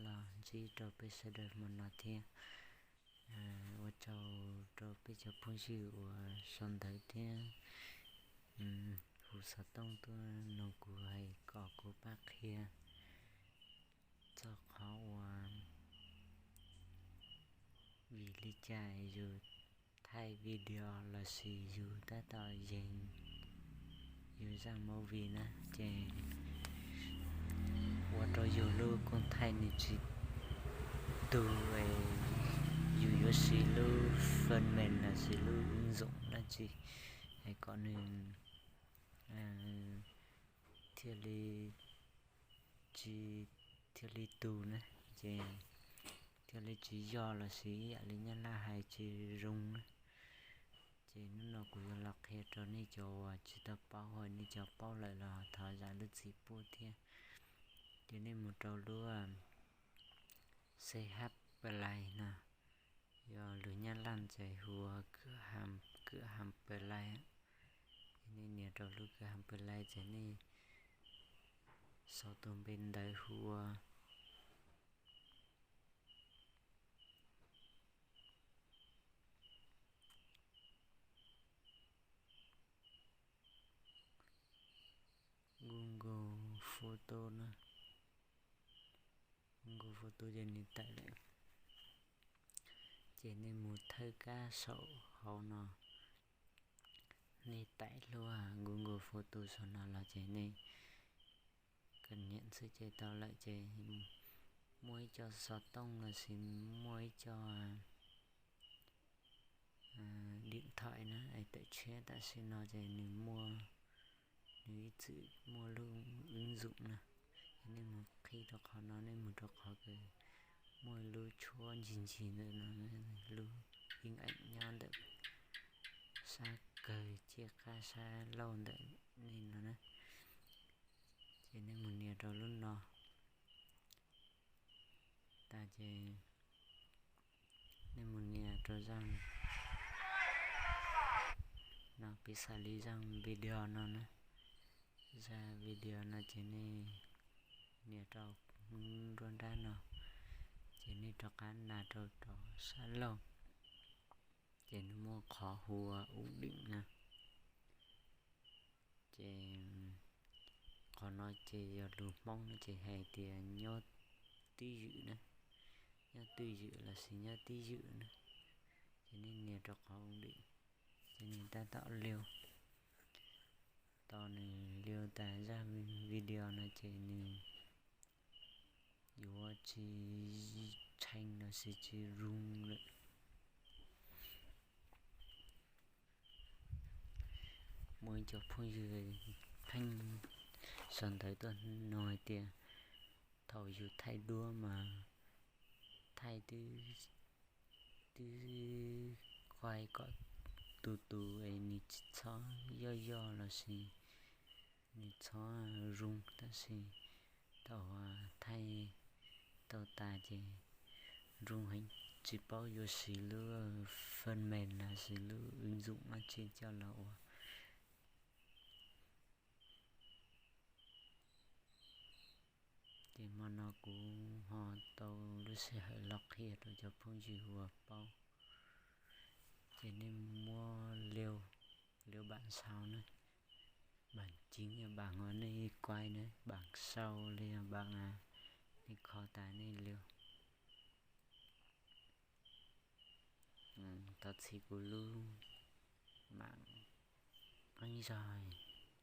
los ntsib rau peb sawv daws hmo no thiab. Ua tsaug rau peb cov phooj ywg uas sau ntawv thiab hu xov tooj tuaj nug kuv hais kom kuv pab qhia txog qhov uas vim li cas yus thaij video lossis yus tab tom yees yus zaj movie na ces ua rau yus lub koom thaij nws tsis tug, yus yuav siv lub phần mềm lossis lub ứng dụng dab tsi es kom nws thiaj li tsis, thiaj li tug na, ces thiaj li tsis yog lossis ib yam li Nyab Laj hais tsis zoo na. Ces hnub no kuv yuav los qhia rau nej cov uas tsis tau paub, ho nej cov paub lawm los thov zam lub txim pub thiab. Ces nej mus rau lub CH Play no, yog lus Nyab Laj ces hu ua Chrome Play. Nej nias rau lub Chrome Play ces nej sau tus npe ntawv hu ua Google Photo na. Google Photo ces nws tawm lawm. Ces nej mus thawj kab saum hauv no, nej tải lub Google Photo saum no los ces nej kawm nyiam xwb ces tau lawm. Ces muaj ib co xov tooj lossis muaj ib co điện thoại na es tawm tshiab tam sim no ces nws muaj, nws ib txwm muaj lub ứng dụng na. Ces nej mus qhib rau qhov no, nej mus rau qhov kws muaj lub tshuab ncig ncig ntawm no, lub hình ảnh nyob ntawm sab kawg ciaj qab sab laug ntawm nej no na. Ces nej mus nias rau lub no tas ces nej mus nias rau zaj no, piv xam li zaj video no na. Zaj video no ces nej nias rau nruab nrab no, ces nej rov qab nas rau rau sab laug, ces nws muaj qhov hu ua ổn định na. Ces qhov no ces yog lus Hmoob no ces hais tias nyob twj ywm na, nyob twj ywm lossis nyob twj ywm na. Ces nej nias rau qhov ổn định, ces nws tab tom liu. Thaum nws liu tas zaj video no ces nws yuav tsis tshee lossis tsis zoo lawm. Muaj ib co phooj ywg pheej sau ntawv tuaj nug hais tias thaum yus thaij duab mas thaij twb, twb quay kom tus tus es nws tsis txhob yoj yoj lossis nws txhob zoo, tab sis thaum thaij tau tas ces zoo heev, tsis paub yuav siv lub phần mềm lossis lub ứng dụng dab tsi coj los ua. Ces hmo no kuv ho tau lub sij hawm los qhia rau cov phooj ywg uas paub. Ces nej muab liu, liu bản sao na, bản chính, bản uas nej quay na, bản sao li bản nej kho tas nej liu. Thov txim kuv lub mạng qeeb zog,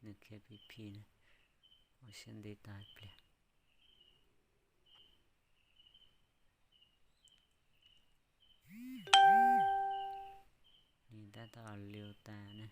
nws khiav phi phi na, ua siab ntev tau pliag. Nws tab tom liu tas na.